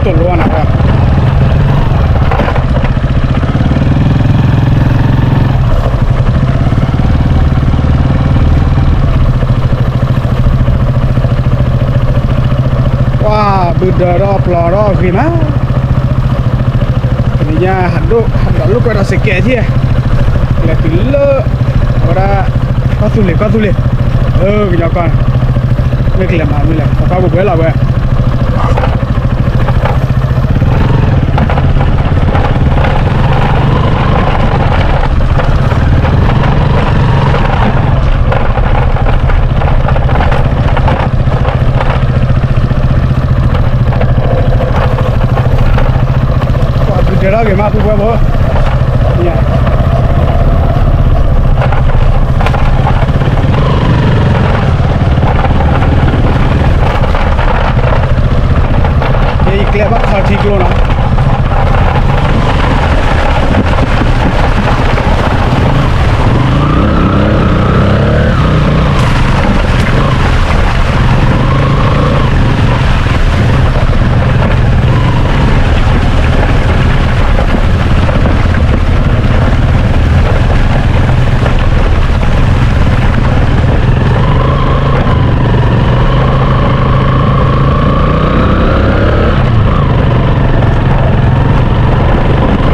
တိၢ်လိနၤဝဲ ပှၤဘုဒၢးဒီးပျီဒီးဂ့ၤမး, တနံၤညါဟးဒိၣ်ဟးဒီးလိာ်ကွဲဒီးစကဲးထံ, လဲၤတုၤလၢ အဝဲဒၣ် ကီၢ်သူလ့ၤ ကီၢ်သူလ့ၤ, အၢ ကညီကီၢ်န့ၣ်, မ့ၢ်ကလဲၤမၤမနုၤလဲၣ် ခိးကွၢ်ပှဲၤပှဲၤလီၤဝဲ. ပှၤဘုဒၢးထီၣ်ဂ့ၤမး ပုၢ်ဝဲၢ်ဖိ, ယကျဲဘၣ်ခီထံကျိနီၤ.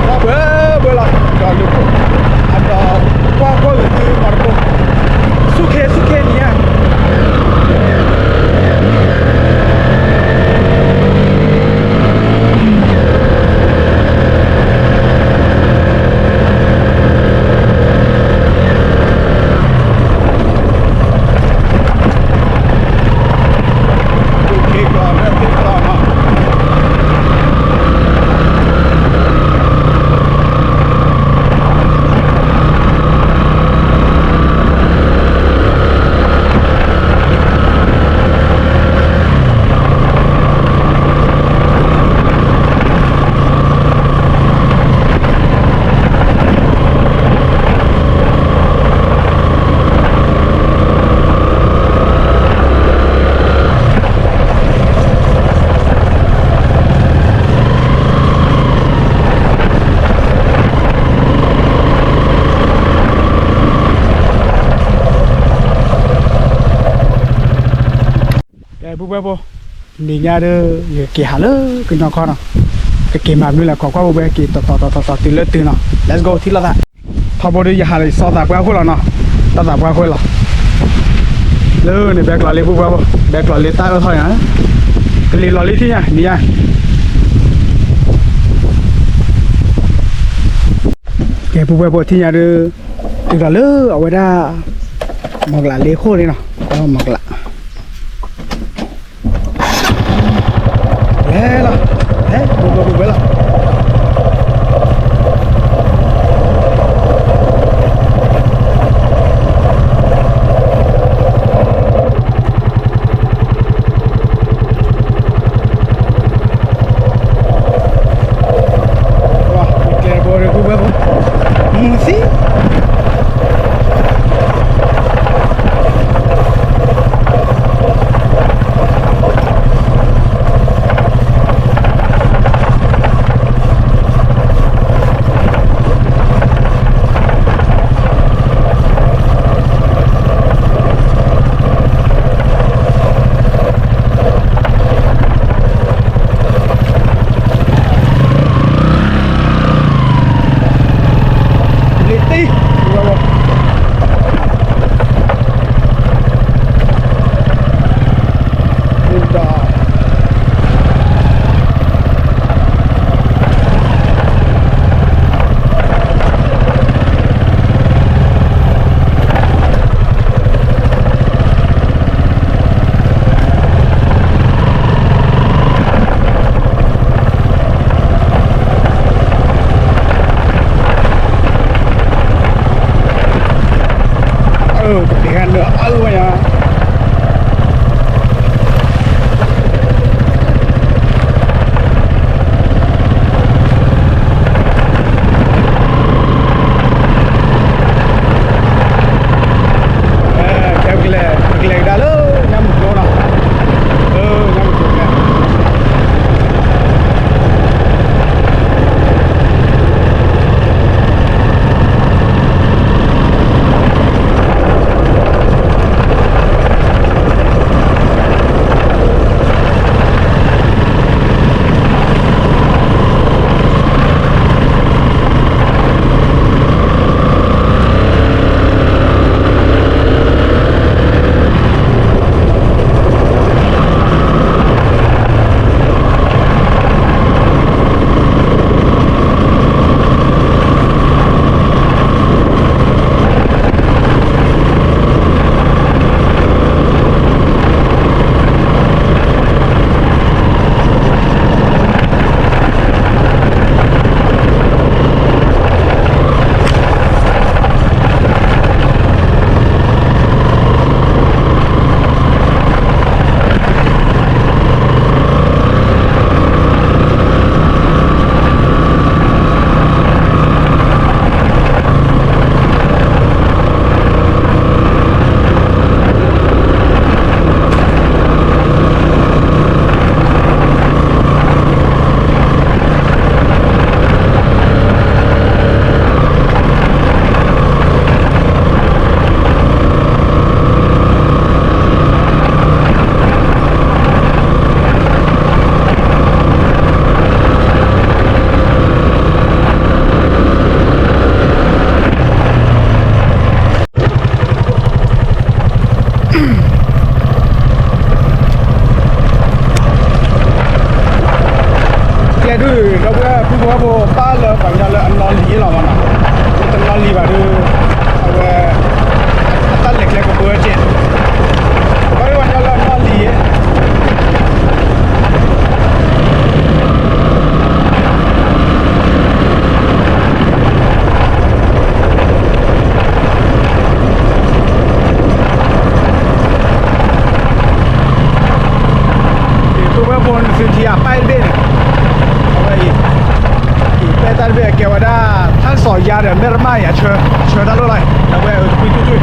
ပှၤဘၢဘၢလီၤ ဒီးလူၤ, အဒီးကွၢ်ကွၢ်ဂ့ၤသုမီၤတကိး, ဆူၣ်ခ့ဆူၣ်ခ့နံၤဧါ. ကဲ ပုၢ်ဝဲၢ်ဖိ, နံၤညါဒီး ယက့ၤဟးလၢကညီခီနီၤ, ကက့ၤမၤမနုၤလဲၣ် ခိးကွၢ်ပှဲၤပှဲၤ က့ၤတီၤတီၤတီၤတီၤတုၤလၢတုၤနီၤ, let's go ထံၣ်လိာ်သး, ထီဘိဒီးယဟးလၢယစီၤသးပှၢ်ဃိလီၤနီၤ, တၢ်သးပှၢ်ဃိလီၤ, လၢန့ၣ်ဘဲကျီးလ့ ပုၢ်ဝဲၢ်ဖိ, ဘဲကျီးလ့တၢ်အၢၣ်ထီၣ်ယၤ, ကလံၤလီၤလံထံၣ်ညါ နံၤညါ ကဲ ပုၢ်ဝဲၢ်ဖိ ထံၣ်ညါဒီး တုၤလီၤလၢအဝဲဒၣ် မီၤကလးလ့အဃိန့ၣ်နီၤ, မီၤကလး, လဲၤလီၤ, လဲၤ ပူၤပူၤပူၤဝဲလီၤ. ပှၤကျဲတဘိဒီး ပုၢ်ဝဲၢ်ဖိ, မုၢ်သံ ပှၤ ဒီပုၢ်ဝဲၢ်ဖိ ပၢ်လၢပှၤကညီလၢအနီၢ်လံၤလီၤမနီၤ, တနီၢ်လံၤဘၣ်ဒီး အဝဲ အတၢ်လဲၤကျဲကဘၢကဲ, ပၢ်လၢပှၤကညီလၢအနီၢ်လံၤ ပုၢ်ဝဲၢ်ဖိ နသုထံၣ်အပၢ်အဘ့ၣ်န့ၣ်, အဝဲအံၤ ပဲတၢ်တဘ့ၣ်ကဲဝဲဒၣ် ထၣ်စီၤယါဒီး မဲၢ်ရမၣ်အံၤ အဆၢတၢ်လိၣ်လီၤ, အဝဲအံၤ ကွံတူၢ်တူၢ်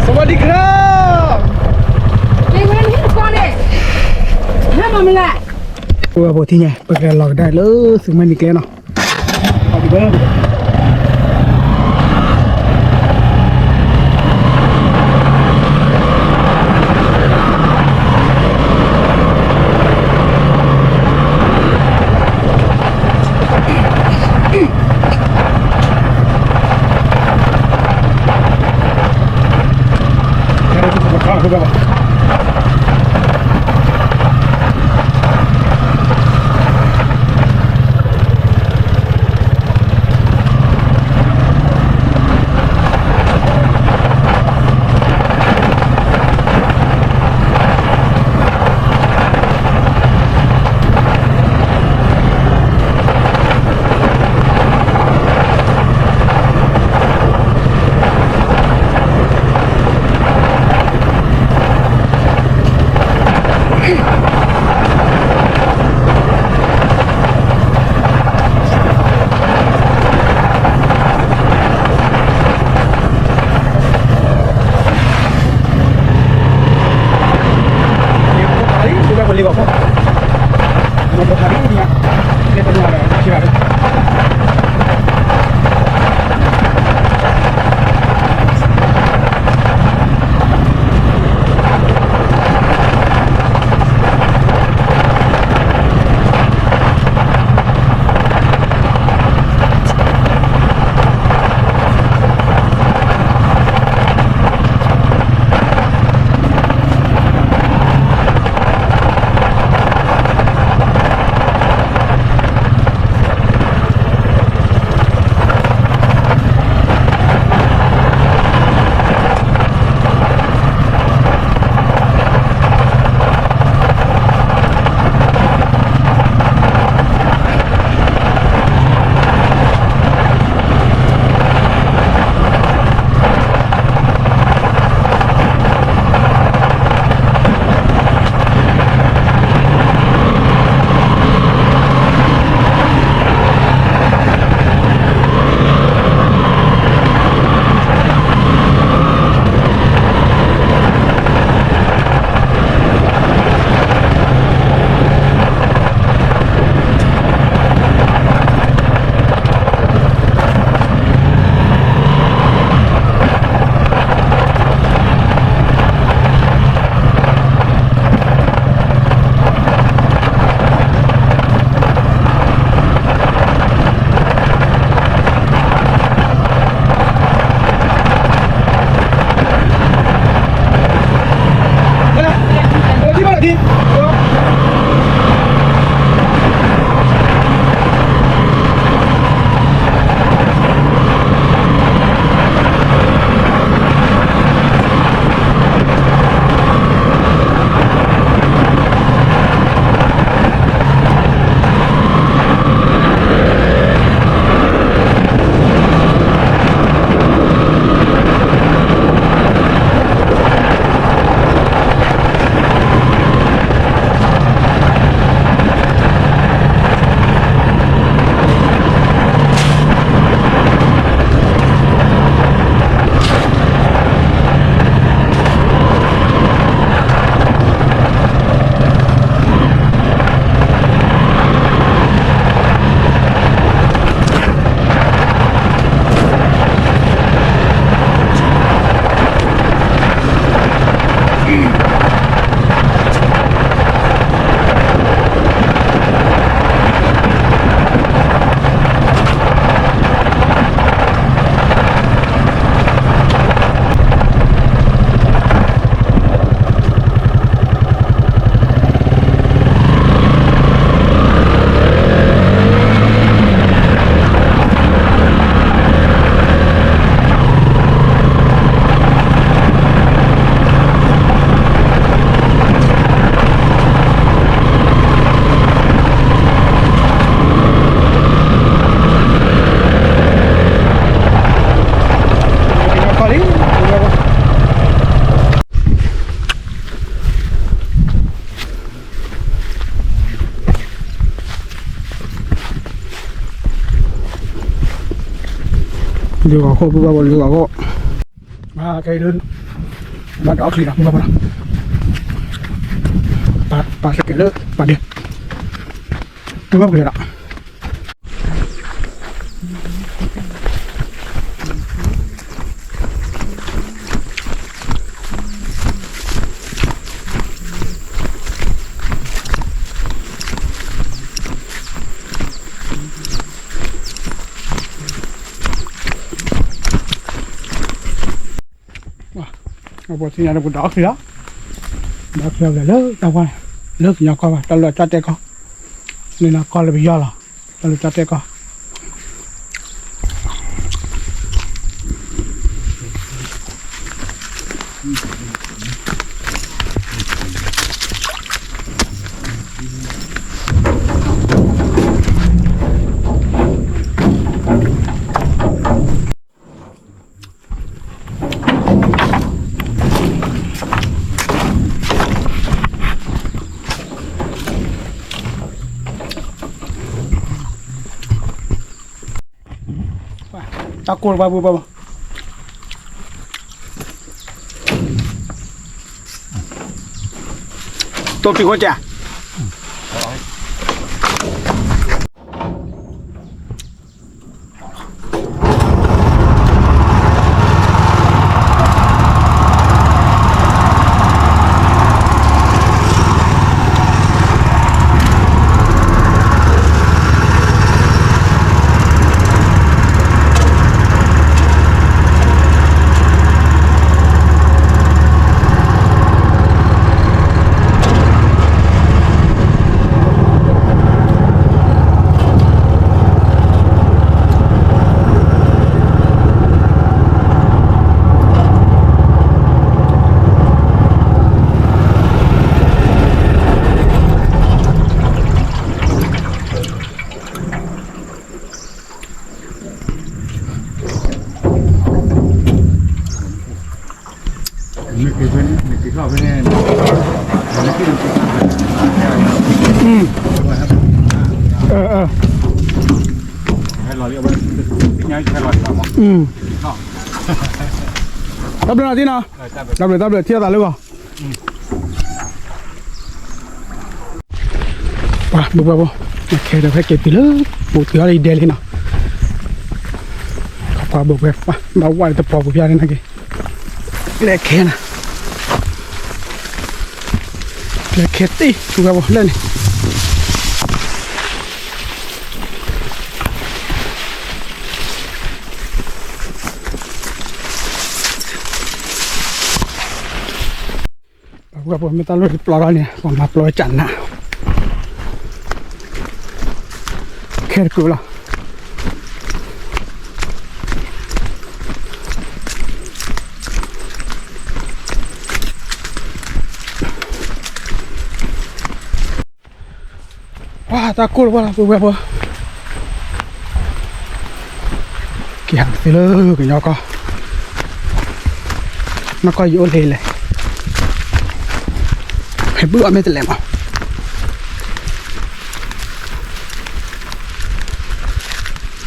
สวัสดีครับ ပဝဲဖိထံၣ်ညါ ပကလဲၤလီၤကဒါလၢသုးမုၢ်နံၤကျဲနီၤ. လံဂီၤခိၣ် ပုၢ်ဝဲၢ်ဖိ လံဂီၤခိၣ်, ခဲအံၤဒုး ဘၣ်ဒီးချံလီၤ ပုၢ်ဝဲၢ်ဖိလီၤ, ပာ်စကဲးလၢပာ်ဒ့, ပုၢ်ဝဲၢ်ဖိလီၤ. ပှၤထံၣ်ညါဒီး ပဒီးချံလီၤ, ဒီးချံလီၤလၢတၢ်ဝါန့ၣ်, လၢကညီကီၢ်ဘၣ် တၢ်လၢကၠီၣ်တဲၣ်ကီၢ်, လၢနီၢ်ကီၢ်လၢပယီၤလီၤ, တၢ်လၢကၠီၣ်တဲၣ်ကီၢ်. တၢ်ကိၢ်တဘၣ်ဘၣ်ဘၣ်, တိၢ်ဖံးခိၣ်ကၠး. တၢ်ဘျုးနီၤ တံၤနီၤ, တၢ်ဘျုး တၢ်ဘျုး ထံၣ်လိာ်သးလၢဂီၤ. ပှၤဘုပှၤဘိ, ခဲဒီးဖဲက့ၤတုၤလၢ ပူၤတုၤအီၤလၢယဒဲလံနီၤ, ပှၤဘုပှၤ ဘၣ်ဝဲတပှီၤပူၤဖျါလၢနာ်က့ၤ, ကျဲခဲနီၤ, ကျဲခဲတ့ၢ် ဘုပှၤဘိလၢန့ၣ်. ပှၤမ့ၢ်တၢ်လီၢ်တပျီထီၣ်န့ၣ် ပှၤမၤပျီဝဲကနး, ခဲတကုာ်လီၤ. ပှၤတၢ်ကိၢ်လီၤ ပှၤလီၤ ပဝဲဖိ, က့ၤဟးကသ့လၢကညီကီၢ်, နီၢ်ကီၢ်ယအိၣ်လၢလဲၣ်, ဟဲဘုၣ်အီၣ်မ့ၢ်တလဲၤမး,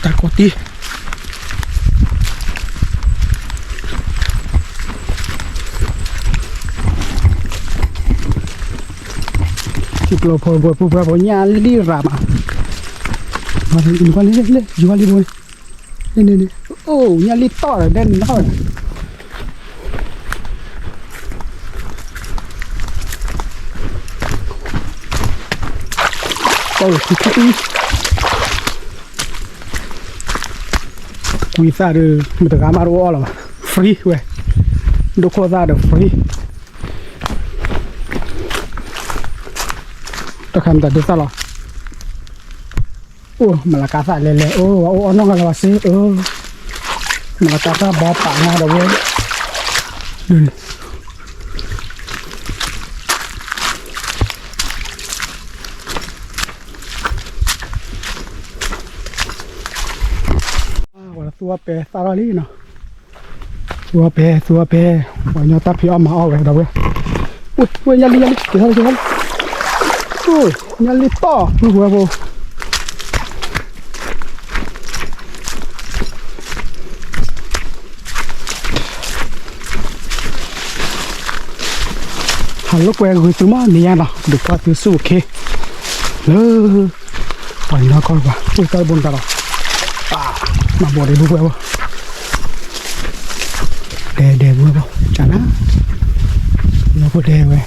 တၢ်ကိၢ်တံၢ် ထံကျိဖိ ပှၤပုၢ်ပှၤဖိ ညၣ်လံရၤမး, နကွၢ်လံ လံ ယွၤလံဘိန့ၣ်, န့ၣ်န့ၣ်န့ၣ်, အိၣ် ညၣ်လံတီၢ်ဒီး ဒဲနံၤနီၢ်ဝဲ, တီၢ်လၢခံခံအံၤ ကွံာ်သၣ်ဒီး မတဂၤမးတအိၣ်အီၣ်လၢၤဘၣ်, free ဝဲ, ဒိၣ်ခိၣ်သၣ်ဒီး free, တၢ်ခါမတၤဒိၣ်သၣ်လီၤ, အိၣ် မလၤကၤသၣ်လဲၤလဲၤ အိၣ် ဝဲအိၣ်အီၣ်နီၢ်ဂၤလၢၤဘၣ်စ့ အိၣ်, မလၤကၤသၣ်ဘီပာ်နီၢ်ဒီးဝဲ, ဒ်န့ၣ် ဝဲသူအီၣ်ပဲသၣ်ထီၣ်လံနီၤ, သူအီၣ်ပဲ သူအီၣ်ပဲ, ပှၤကညီတၢ်ဖံးအီၣ်မၤအီၣ်ဝဲဒီးဝဲ, ဝဲ ဝဲ ညၣ်လံ ညၣ်လံ က့ၤထီၣ်လံ က့ၤထီၣ်လံ, အိၣ် ညၣ်လံတီၢ် ပုၢ်ဝဲၢ်ဖိ တၢ် လိာ်ကွဲဂုာ်သုမ့ၢ်န့ၣ်ညါနီၤ ဒုးကွၢ်သုဆူၣ်အိၣ်ခ့ လၢ ပှၤကညီကီၢ်ပှၤ အိၣ်တၢ်တဘိနတၢ်ဒီး မၤဘီၣ်ဒံးဘုဘၣ်ဘိ ဒဲဒဲဘုဘၣ်ဘိ ကနၤ လၢဖိဒဲဝဲ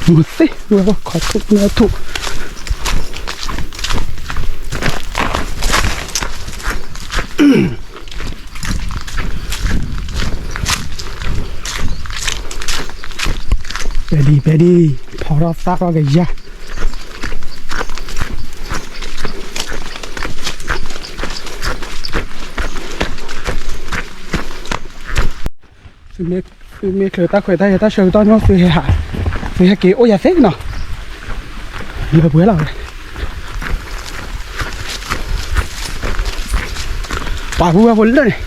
မုၢ်သ့ဝဲဘၣ် ခီထူၣ်မဲထူၣ် ပဲဒံ ပဲဒံ ဖီထီၣ်သၣ်ထီၣ်ကယၤ သုမ့ၢ် သုမ့ၢ်ချုးတၢ်ခွဲးတၢ်ယာ်တၢ်ဆၢကတီၢ်န့ၣ် သုဟဲဟး သုဟဲက့ၤအိၣ်ယၤသ့နီၤ လၢပှဲၤလီၤဝဲ ပှၤဘုဘၣ်ဖိလၢန့ၣ်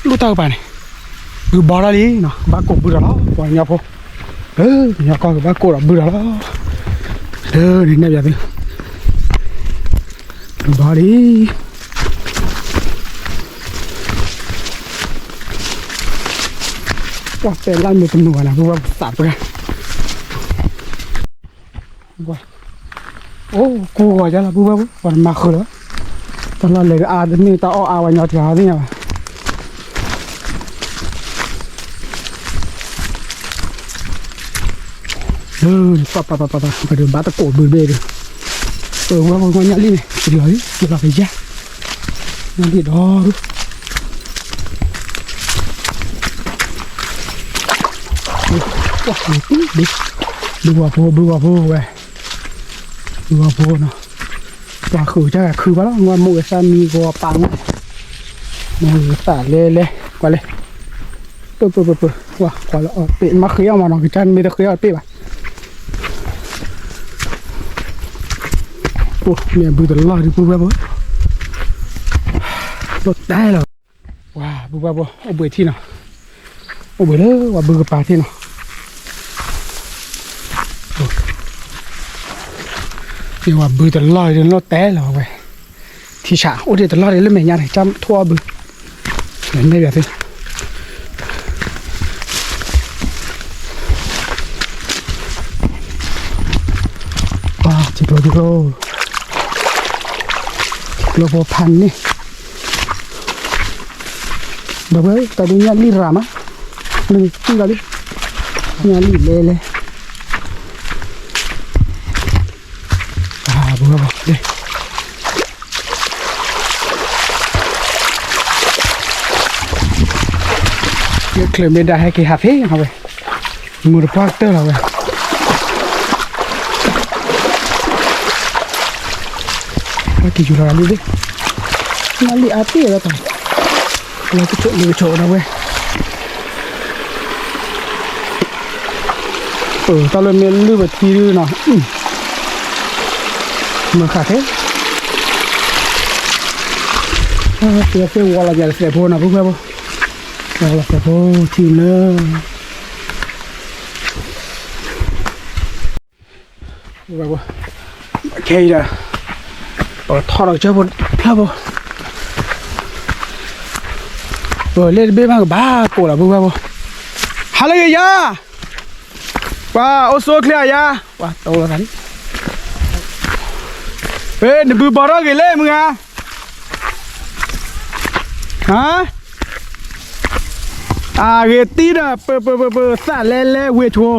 လူၢ်တၢ်ကပၤန့ၣ် ဘုဘီထီၣ်လံနီၤ ကဘၣ်ကိးဘုဒီးလီၤ ပှၤကညီဖိ လၢကညီကီၢ်ကဘၣ်ကိးဒီးဘုဒီးလီၤ လၢန့ၣ်နဲၣ်ပၠးသု ဘုဘီလံ ပှၤပဲာ်လၢမ့ၢ်တမုာ်ဘၣ်န့ၣ် ဘုဘၣ်သးပှဲၤ အိၣ်ကူဂီၤယါလီၤ ဘုဘၣ်ဘိ ပှၤတမၤဃုာ်လီၤ တၢ်လီၢ်လဲၤကအါတမ့ၢ်တၢ်အီၣ်အါဝဲညီတဂၤသ့ၣ်ညါဘၣ် လၢ ပပပပပ ပဒုးဘၣ်တကိးဘုဘ့ၣ်ဒီး ပဝဲပှၤကညီညၣ်လံၣ်န့ၣ် ကလီၤလံ ကလီၤကယါ ညၣ်လံၣ်ဒီး ဘုဝဲဖိ ဘုဝဲဖိဝဲ ဘုဝဲဖိနီၤ ပှၤဃုာ်တၢ်ခုဘၣ်လီၤ မ့ၢ်မိၢ်ဂ့ၤသၣ်မံဂီၤပာ်မူ မိၢ်ဂ့ၤသၣ်လဲလဲ ကွၢ်လဲ ပပပပ ကွၢ်လၢအီၣ်တပ့ၢ် မ့ၢ်ဃ့အီၣ်မးနီၤ ကစၢ်မ့ၢ်တဃ့အီၣ်တပ့ၢ်ဘၣ် အိၣ်မ့ၢ်ဘုတလီၢ်ဒုး ဘုဘၣ်ဘိ လီၤတဲလီၤ ပှၤဘုဘၣ်ဘိ အိၣ်ဘှံးထံနီၤ အိၣ်ဘှံးလၢပှၤဘုကပၤထံနီၤ မ့ၢ်ပှၤဘုတလီၢ်ဒုး လီၤတဲလီၤဝဲ ထံဆး အိၣ်ဒံးတလီၢ်ဒံးလၢမဲာ်ညါန့ၣ် ကၢ်ထိၣ်အီၣ်ဘု နဲၣ်ပၠးသု ပှၤ ထံကျိ ထံကျိ ထံကျိဖိဖးန့ၣ် ဒီးဝဲ တၢ်ဒုးညၣ်လံၣ်ရၤမး မ့ၢ်တံၢ်လီၤလံ ညၣ်လံၣ်လဲလဲ ပှၤ ဘုဘၣ်ဘိ ယချုးမ့ၢ်ဒၣ်ဟဲက့ၤဟးဖဲအဝဲ မုၢ်တပှၢ်ကတၢၢ်လီၤဝဲ ဟဲက့ၤယူၤလီၤလံဘ့ၣ် ညၣ်လံၣ်အါတ့ၢ်ဝဲတၢ် လၢကဆိးလၢကဆိးဝဲဒၣ်ဝဲ တၢ်လၢမ့ၢ်လုၢ်ပထံဒုနီၤ မုၢ်ဃၣ်ခဲ သ့ၣ်ဝီလီၤယၤတစဲးဖိနီၤ ဘုဘၣ်ဘိ ဝီလီၤစဲးဖိထံလၢ ခဲအံၤဒီး ပကထီၣ်ဒီးကစၢၢ်ဖိဖျၢၣ်ဖိ ပလ့ၣ်တဘ့ၣ်မးကဘၣ်ကိးလီၤ ဘုဘၣ်ဘိ ဟါလၢဂ့ၤယါ ပှၤအိၣ်ဆူၣ်အိၣ်ချ့အယါ ပှၤတအိၣ်လီၤသးလံ နဘုဘီထီၣ်ဂ့ၤလၢမုၢ်ဂၤ ဟါ အဂ့ၤတံၢ်ဒီး ပပပပ သၣ်လဲလဲဝ့ၢ်ဆိ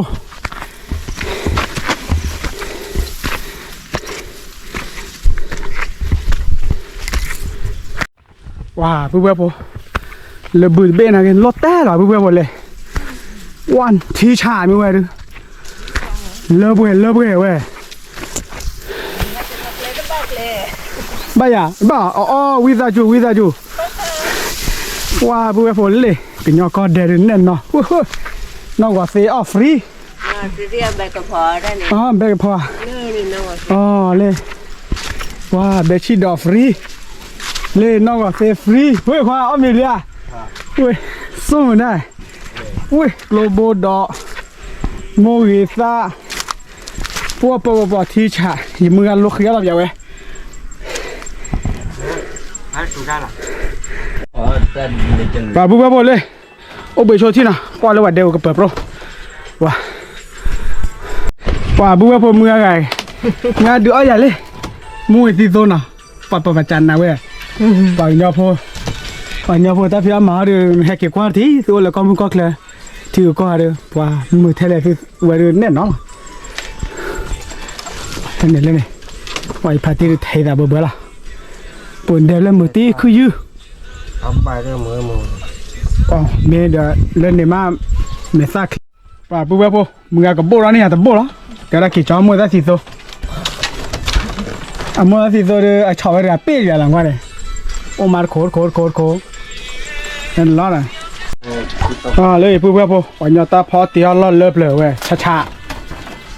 ပှၤ ဘုဘၣ်ဘိ လၢဘုတဘ့ၣ်န့ၣ်က့ၤ လီၤတဲလီၤ ဘုဘၣ်ဘိလဲၣ် ဝါ ထံဆးမ့ၢ်ဝဲဒုး လၢပှဲၤ လၢပှဲၤဝဲ ဘၣ်ယၤ ဘၣ်အီၤ အီၤ ဝံသးစူၤ ဝံသးစူၤ ပှၤ ဘုဘၣ်ဘိလဲၣ် ကညီကီၢ်ဒဲးဒုးနဲၣ်နီၤ နီၢ်ဂီၤသ့အီၣ် free ဘဲကဖီ အီၤ လၢ ပှၤ ဘဲဆံၣ်ဒီး free လၢနီၢ်ဂီၤသ့ free ဝ့ၢ်ခွါ အီၣ်မ့ၤလံဧါ ဝ့ၢ် ဆိမိၣ်ဒၣ် ဝ့ၢ် ကျိဘိဒီး မိၢ်ဂ့ၤသၣ် ပှၤပပပထံဆး ယမုၢ်ဂၤလိဃ့အီၣ်လီၤပျးဝဲ ဟါ ပှၤပုၢ်ဝဲၢ်ဖိလၢ အိၣ်ဘှံးဆိထံၣ်နီၤ ကွၢ်လၢပှၤဒဲအိၣ်ကပၢၤပြိၣ်, ပှၤ ပှၤပုၢ်ဝဲၢ်ဖိမုၢ်ဂၤဂၤအံၤ မုၢ်ဂၤဒုးအီၣ်ယၤလံ, မူဝဲသံသိနီၤ, ပှၤပပာ်ကနၣ်ဝဲ, ပှၤကညီဖိ, ပှၤကညီဖိတၢ်ဖံးအီၣ်မၤအီၣ်ဒီး ဟဲက့ၤကွၢ်ထံ သုအိၣ်လၢကီၢ်မုၢ်ကီၢ်ချၢ, ထံဂုၤကီၢ်ဂၤဒီး ပှၤမုာ်ထဲလဲၣ်သုဝဲဒုးနဲၣ်နီၤလီၤ. ဖဲန့ၣ်လၢန့ၣ် ပှၤအံၤဖးတံၢ်ဒုးထဲသးဘၢဘၢလီၤ, ပဒဲလၢမုၢ်တံၢ်ခုယုၢ်, မ့ၢ်ဒီးလၢန့ၣ်မး မဲာ်သၣ်ချ့, ပှၤပုၢ်ဝဲၢ်ဖိ မုၢ်ဂၤကဘိၣ်ထီၣ်န့ၢ်ယၤတဘိၣ်လီၤ, ကဲဒၣ်က့ၤကၠီမိၢ်သၣ်သံသိ, အမိၢ်သၣ်သံသိဒီး အဆီၣ်ဝဲတဂၤပ့ၢ်တဂၤလီၤကွၢ်န့ၣ်, အိၣ်မးတခိၣ်တခိၣ်တခိၣ်တခိၣ်, လီၤ, လၢအံၤပုၢ်ဝဲၢ်ဖိ ပှၤကညီတၢ်ဖီတ့အီၣ်လီၢ်လၢပျၢၤဝဲ ဆါဆါ,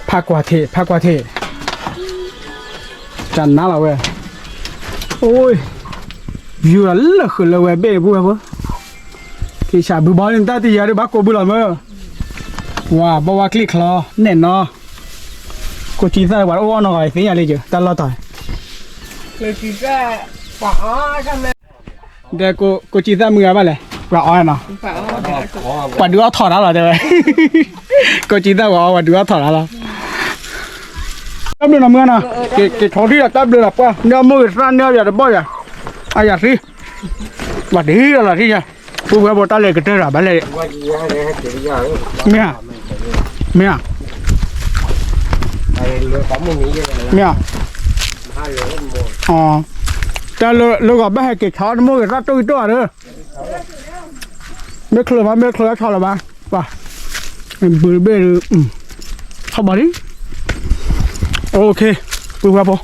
ဖးကွၢ်ထံး ဖးကွၢ်ထံး, တၢ်နါလီၤဝဲ, အိ, ယူၤလီၤလၢဃုာ်လၢဝဲဘ့ၣ်ပုၢ်ဝဲၢ်ဖိ, က့ၤဆးဘုဘီန့ၣ် တၢ်တယၤဒုးဘၣ်ကိးဘုလီၤမၢ်, ဝၤဘီဝါကျံၣ်ချီ နဲၣ်နီၤ, ကိးကံသၣ်ပှၤအိၣ်အီၣ်နီၢ်ဂၤသ့ၣ်ညါလံကၢၤ တၢ်လီၢ်တီၤ, ဒီးကိးကံသၣ်မုၢ်ဂၤဘၣ်လဲၣ် ပှၤအီၣ်နီၤ, ပှၤဒုးအီၣ်ထီၣ်တၢ်လီၤတဲဝဲ, ကိးကံသၣ်ပှၤအီၣ် ပှၤဒုးအီၣ်ထီၣ်တၢ်လီၤ, တၢ်ဘျုးနီၤမုၢ်ဂၤနီၤ, က့ၤထီၣ်ထံၣ်ဒီးတၢ်ဘျုးလီၤပှၢ် နၢမူဂ့ၤသၣ်နၢယၤတဘီၣ်ယၤ, အယၤသံ, ဘၣ်တဟံးလီၤလီၤထံၣ်ယၤ, ပုၢ်ဝဲၢ်ဖိတၢ်လဲၤကတၢၢ်တၢ်ဘၣ်လဲၣ်, မ့ၢ်ဧါ, မ့ၢ်ဧါ, မ့ၢ်ဧါ, တၢ်လၢလၢဂီၤဘၣ်ဟဲက့ၤထီၣ်နမိၢ်ဂ့ၤသၣ်တိၢ်ဂံၢ်တိၢ်ဂၤဒီး, မ့ၢ်ချၢဘၣ် မ့ၢ်ချၢထီၣ်လၢၤဘၣ်, ပှၤ, ဘုးတဘ့ၣ်ဒုး, ထီၣ်ဘၣ်လံ, အိၣ်ခ့, ပုၢ်ဝဲၢ်ဖိ,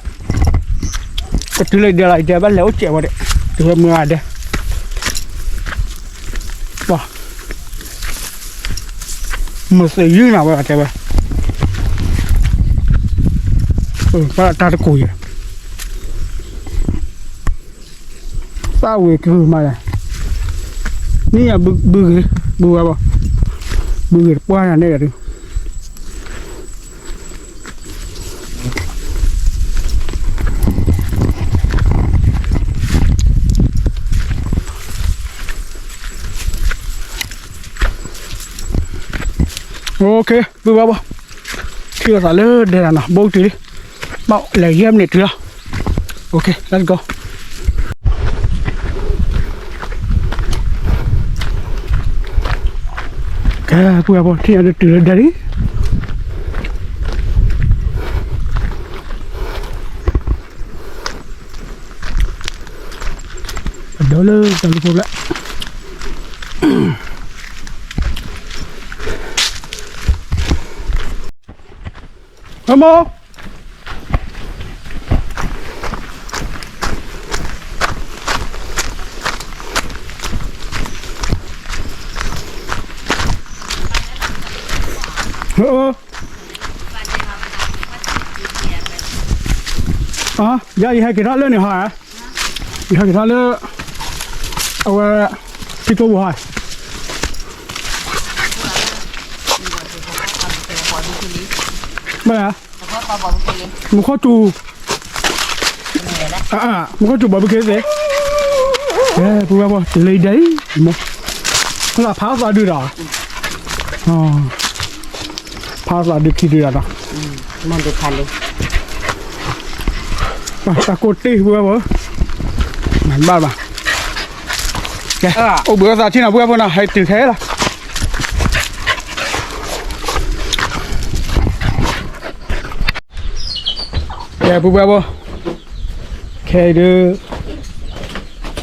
ကတုၤလၢဒဲလီၤ ဒဲဘၣ်လဲၤအိၣ်စဲးဝဲဒၣ်, တုၤဝဲမုၢ်ဂၤဒဲး, ပှၤ, မုၢ်သုးယုၢ်နၤဝဲတဲဝဲ, ပှၤတၢ်တကိးယဲၢ် သၣ်ဝံၤကုမးလဲၣ်, န့ၣ်ယဘုဂ့ၤ, ဘုဝဲဘၣ်, ဘုဂ့ၤတပှၢ်ယၤန့ၣ်ဒီး, အိၣ်ခ့ ဘုဝဲဘၣ်, ထံၣ်လိာ်သးလၢဒဲဒၣ်နီၤ ဘိတုၤလံ, ဘၣ်လဲၤယဲၢ်မံးနံးတုၤလီၤ, အိၣ်ခ့ let's go. ကဲ ပုၢ်ဝဲၢ်ဖိ ထံၣ်အဒုးတုၤလၢဒဲလံ, အဒိလၢတၢ်လူဖိဖျဲၣ်, ဟဲမး ယၤ ယဟဲက့ၤထီၣ်လၢန့ၣ်ဟီဧါ, ယဟဲက့ၤထီၣ်လၢ အဝဲ ထံကျိပူၤဟီ, ဘၣ်ဧါ, မူခိၣ်စူၤ, မူခိၣ်စူၤဘီဘုခ့သ့ၣ်, ပုၢ်ဝဲၢ်ဖိ တုၤလၢယဒဲအံၤ, လီၤဖးအီၣ်သးဒုးဒီး, ဖးအီၣ်သးဒုးခံဒုးဒီး, တၢ်ကိၢ်တ့ၢ်ပုၢ်ဝဲၢ်ဖိ, ဘၣ်ဘၣ်, ကဲ အိၣ်ဘှံးအီၣ်သးထံၣ်နီၤ ပုၢ်ဝဲၢ်ဖိနီၤ ဟဲတုၤခဲလီၤ. ကဲ ပုၢ်ဝဲၢ်ဖိ, ခဲအံၤဒုး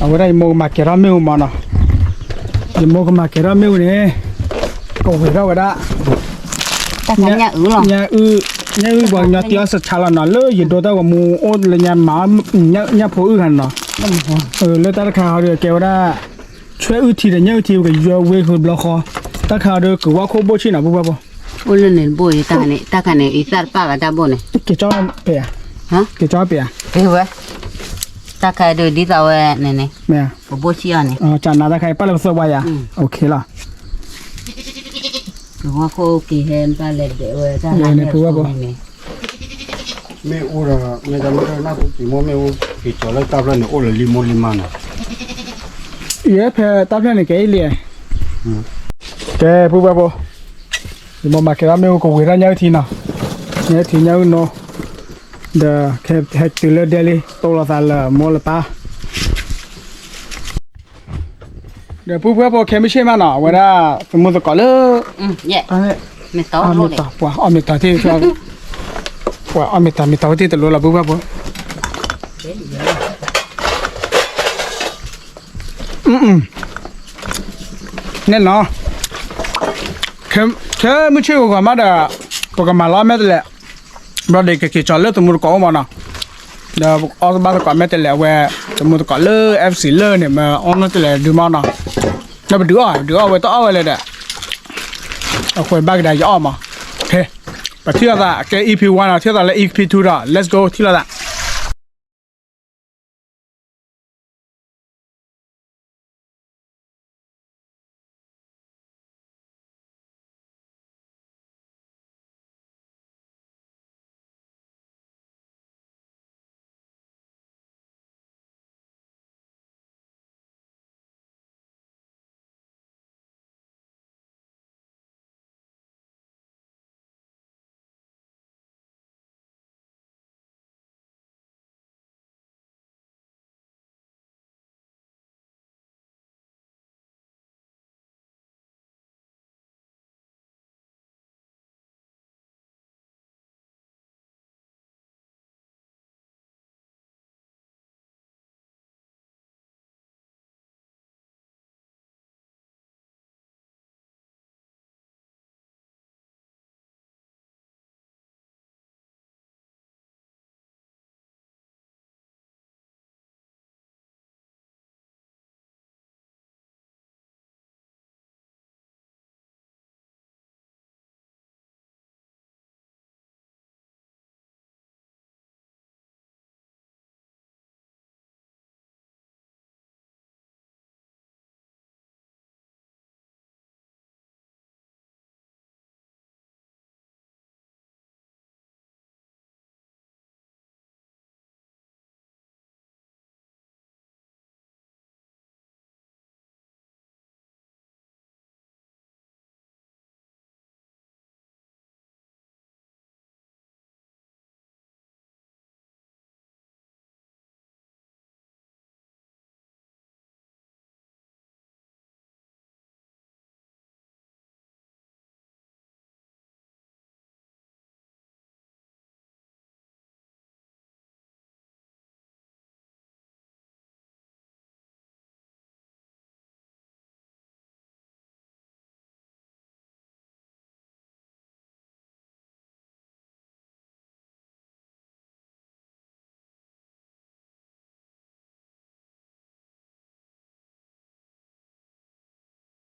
အဝဲဒၣ်ယမိၢ်ကမၤကဲၤထီၣ်မ့ၣ်အူမးနီၤ, ယမိၢ်ကမၤကဲၤထီၣ်မ့ၣ်အူန့ၣ်, ကဝဲၤထီၣ်ဝဲဒၣ် ညၣ်အုၣ်, ညၣ်အုၣ်ပှၤကညီတ့အီၣ်စဆါလီၤနီၤ, လၢယဒိတၢ်ဂီၤမူအိၣ်လၢညါမၤ ညၣ်ဖိအုၣ်ခါနီၤ, လၢတၢ်တခါဟီဒီးကဲဝဲဒၣ် ဆွဲအုၣ်ထံဒီးညၣ်အုၣ်ထံ ပကယွၤဝ့ဃုာ်ဘျီဃီ, တၢ်ခါဒီးကဝၣ်ခိၣ်ဘိၣ်ဆံးနီၤ ပုၢ်ဝဲၢ်ဖိ, အိၣ်လၢန့ၣ်တဘိၣ်အံၤ တၢ်ခါန့ၣ် တၢ်ခါန့ၣ် အံၤသၣ်တပၣ်ဘၣ်တၢ်ဘိၣ်န့ၣ်, က့ၤကၠီပ့ၤဧါ, က့ၤကၠီပ့ၤဧါ, ဝဲ, တၢ်ခါဒီးဒ်သိးဝဲန့ၣ်န့ၣ်, ပဘိၣ်ဆံးအီၤန့ၣ်, ကနၤတၢ်ခါအံၤပၣ်လၢပသၢပှၤယၤ, အိၣ်ခ့လီၤ, ကဝၣ်ခိၣ်က့ၤဟဲပၣ်လဲၤဒဲးဝဲတၢ်ဟါန့ၣ် ပုၢ်ဝဲၢ်ဖိ မ့ၣ်အူဒီး မ့ၢ်တၢ်မ့ၢ်တၢ်နၢ်ဟူက့ၤမိၢ်မ့ၣ်အူ က့ၤကၠီၤလၢတၢ်ဖျၢၣ်န့ၣ် အိၣ်လၢလံမိၢ်လံမါနီၤ, ယဲဖဲတၢ်ဖျၢၣ်န့ၣ်ကဲအံၤလံ, ကဲ ပုၢ်ဝဲၢ်ဖိ, ယမ့ၢ်မၤကဲထီၣ်မ့ၣ်အူကဝ့ၤထီၣ်ညၣ်အုၣ်ထံနီၤ, ညၣ်အုၣ်ထံညၣ်အုၣ်နိ, ဒီးဟဲတုၤလၢဒဲလံ တိၢ်လိာ်သးလၢမိၢ်လၢပၢ် ဒီးပုၢ်ဝဲၢ်ဖိ ခဲမုၢ်ဆ့ၣ်မးနီၤ အဝဲဒၣ် သမူသကိးလၢ မ့ၢ်တီ ပှၤအီၣ်မ့ၢ်တီထံၣ်, ပှၤအီၣ်မ့ၢ်တီမ့ၢ်တီထံၣ်တလိၤလီၤ ပုၢ်ဝဲၢ်ဖိ န့ၣ်နီၤ, ခဲမုၢ်ဆ့ၣ်ဂီၤဂီၤမးဒီး ပကမၤလီၤမဲာ်တဲးလဲး, ဘျီဒီးကက့ၤကၠီၤလၢသမူသကိးအိၣ်မးနီၤ, ဒီးပကအီၣ်ဘၣ်သကိးမဲာ်တဲးလဲး အဝဲ သမူသကိးလၢ FC လၢန့ၣ် မ့ၢ်အီၣ်မဲာ်တဲးလဲးဒုးမးနီၤ, ဒီးပဒုးအီၣ် ပဒုးအီၣ်ဝဲတအီၣ်ဝဲလဲၣ်ဒီး အဃိဘၣ်ကဒါယအီၣ်မး, ပထံၣ်လိာ်သး ကဲ EP one နီၤ ထံၣ်လိာ်သးလၢ EP two ဒီး let's go ထံၣ်လိာ်သး